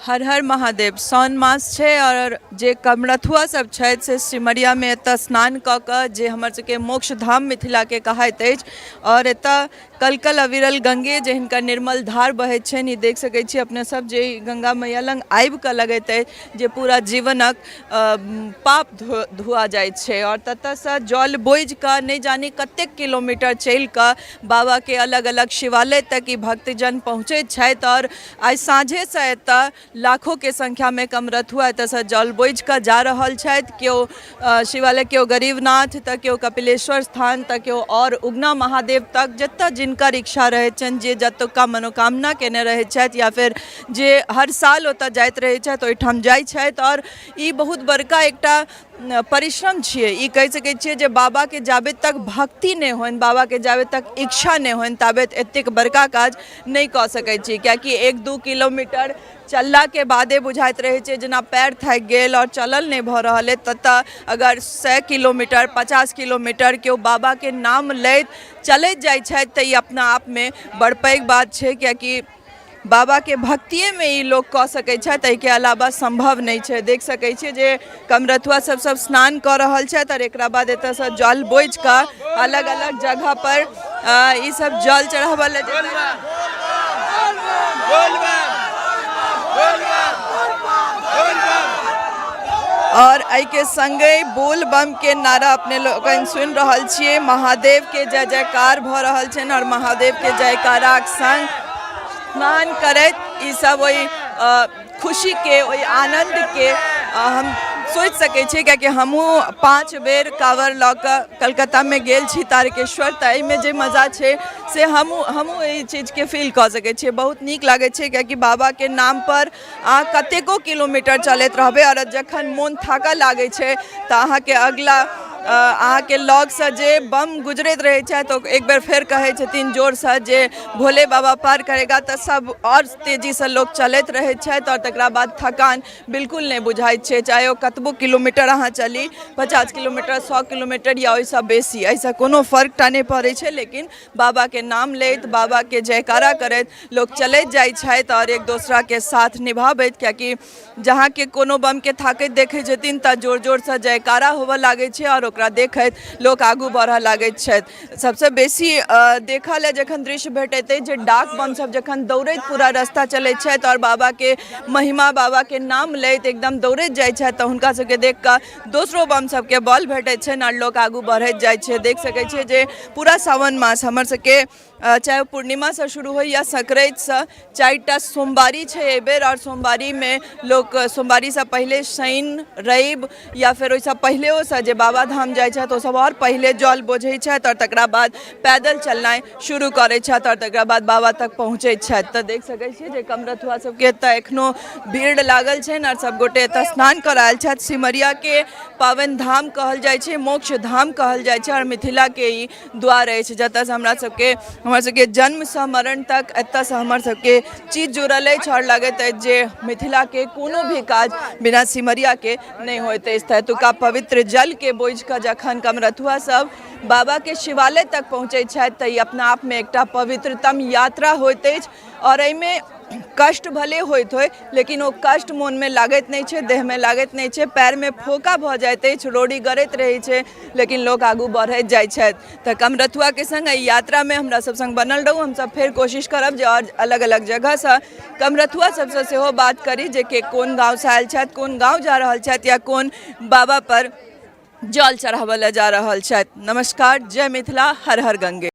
हर हर महादेव। साओन मास छै आओर जे कमरथुआ सब छथि से सिमरियामे एतऽ स्नान कऽ कऽ, जे हमर सबके मोक्ष धाम मिथिलाके कहाइत अछि, आओर एतऽ कलकल अविरल गंगे जे हिनकर निर्मल धार बहैत छनि, ई देख सकै छी अपने सब जे गंगा मैया लग आबि कऽ लगैत अछि जे पूरा जीवनक पाप धुआ जाइत छै। आओर ततऽसँ जल बोझि कऽ नहि जानि कतेक किलोमीटर चलि कऽ बाबाके अलग अलग शिवालय तक ई भक्तजन पहुँचैत छथि। आओर आइ साँझेसँ एतऽ लाखोके संख्यामे कमरथुआ एतऽसँ जल बोझिकऽ जा रहल छथि। केओ शिवालय, केओ गरीबनाथ, तऽ केओ कपिलेश्वर स्थान, तऽ केओ आओर उगना महादेव तक, जतऽ जिनकर इच्छा रहैत छनि, जे जतुका मनोकामना केने रहैत छथि या फेर जे हर साल ओतऽ जाइत रहैत छथि, ओहिठाम जाइ छथि। आओर ई बहुत बड़का एकटा परिश्रम छियै। ई कहि सकै छियै जे बाबाके जाबे तक भक्ति नहि होइन, बाबाके जाबे तक इच्छा नहि होइन, ताबे एतेक बड़का काज नहि कऽ सकै छी, किएकि 1-2 किलोमीटर चललाके बादे बुझाइत रहै छै जेना पैर थाकि गेल आओर चलल नहि भऽ रहल अइ। ततऽ अगर 100 किलोमीटर, 50 किलोमीटर केओ बाबाके नाम लैत चलैत जाइ छथि, तऽ ई अपना आपमे बड़ पैघ बात छै, किएकि बाबाके भक्तिएमे ई लोक कऽ सकै छथि, एहिके अलावा सम्भव नहि छै। देख सकै छियै जे कमरथुआ सब सब स्नान कऽ रहल छथि आओर एकरा बाद एतऽसँ जल बोझि कऽ अलग अलग जगह पर ई सब जल चढ़ाबऽ लए जेतै। और एहिके संगे बोल बम के नारा अपने लोकनि सुनि रहल छियै। महादेव के जय जयकार भऽ रहल छनि आओर महादेव के जयकाराक संग स्नान करैत ई सब ओहि खुशीके, ओहि आनन्दके हम सोचि सकै छियै, कियाकि हमहूँ 5 बेर काँवर लऽ कऽ कलकत्तामे गेल छी तारकेश्वर, तऽ एहिमे जे मजा छै से हमहूँ एहि चीजके फील कऽ सकै छियै। बहुत नीक लागै छै, कियाकि बाबाके नामपर अहाँ कतेको किलोमीटर चलैत रहबै आओर जखन मोन थाकऽ लागै छै तऽ अहाँके अगला अहाँके लगसँ जे बम गुजरैत रहै छथि, ओ एक बेर फेर कहै छथिन जोरसँ जे भोले बाबा पार करेगा, तऽ सब आओर तेजीसँ लोक चलैत रहै छथि आओर तकरा बाद थकान बिल्कुल नहि बुझाइत छै, चाहे ओ कतबो किलोमीटर अहाँ चली, 50 किलोमीटर, 100 किलोमीटर या ओहिसँ बेसी, एहिसँ कोनो फर्क टा नहि पड़ै छै। लेकिन बाबाके नाम लैत, बाबाके जयकारा करैत लोक चलैत जाइ छथि आओर एक दोसराके साथ निभाबैत, कियाकि जहाँके कोनो बमके थाकैत देखै छथिन तऽ जोर जोरसँ जयकारा होबऽ लागै छै आओर ओकरा देखैत लोक आगू बढ़ऽ लागैत छथि। सबसँ बेसी देखऽ लए जखन दृश्य भेटैत अछि जे डाक बम सब जखन दौड़ैत पूरा रास्ता चलैत छथि आओर बाबाके महिमा, बाबाके नाम लैत एकदम दौड़ैत जाइ छथि, तऽ हुनका सबके देख कऽ दोसरो बम सबके बल भेटैत छनि आओर लोक आगू बढ़ैत जाइ छै। देख सकै छियै जे पूरा सावन मास हमर सबके चाहे ओ पूर्णिमासँ शुरू होइ या संक्रान्तिसँ, 4टा सोमवारी छै एहिबेर, आओर सोमवारीमे लोक सोमवारीसँ पहिले शनि रवि या फेर ओहिसँ पहिलेओसँ जे बाबाधाम जाइ छथि, ओसभ आओर पहिले जल बोझै छथि आओर तकरा बाद पैदल चलनाइ शुरू करै छथि आओर तकरा बाद बाबा तक पहुँचै छथि। तऽ देख सकै छियै जे कमरथुआ सबके एतऽ एखनो भीड़ लागल छनि आओर सबगोटे एतऽ स्नान करऽ आयल छथि। सिमरियाके पावन धाम कहल जाइ छै, मोक्ष धाम कहल जाइ छै आओर मिथिलाके ई द्वार अछि, जतऽसँ हमरा सबके जन्मसँ मरण तक एतऽसँ हमर सबके चीज जुड़ल अछि आओर लगैत अछि जे मिथिलाके कोनो भी काज बिना सिमरियाके नहि होइत अछि। तऽ एतुका पवित्र जलके बोझिकऽ जखन कमरथुआ सब बाबाके शिवालय तक पहुँचै छथि, तऽ ई अपना आपमे एकटा पवित्रतम यात्रा होइत अछि आओर एहिमे कष्ट भले होइत होइ, लेकिन ओ कष्ट मोनमे लागैत नहि छै, देहमे लागैत नहि छै। पैरमे फोका भऽ जाइत अछि, रोड़ी गड़ैत रहै छै, लेकिन लोक आगू बढ़ैत जाइ छथि। तऽ कमरथुआके संग एहि यात्रामे हमरा सब संग बनल रहू। हमसब फेर कोशिश करब जे आओर अलग अलग जगहसँ कमरथुआ सबसँ सेहो बात करी जे के कोन गाँवसँ आयल छथि, कोन गाँव जा रहल छथि या कोन बाबा पर जल चढ़ाबऽ लए जा रहल छथि। नमस्कार, जय मिथिला, हर हर गंगे।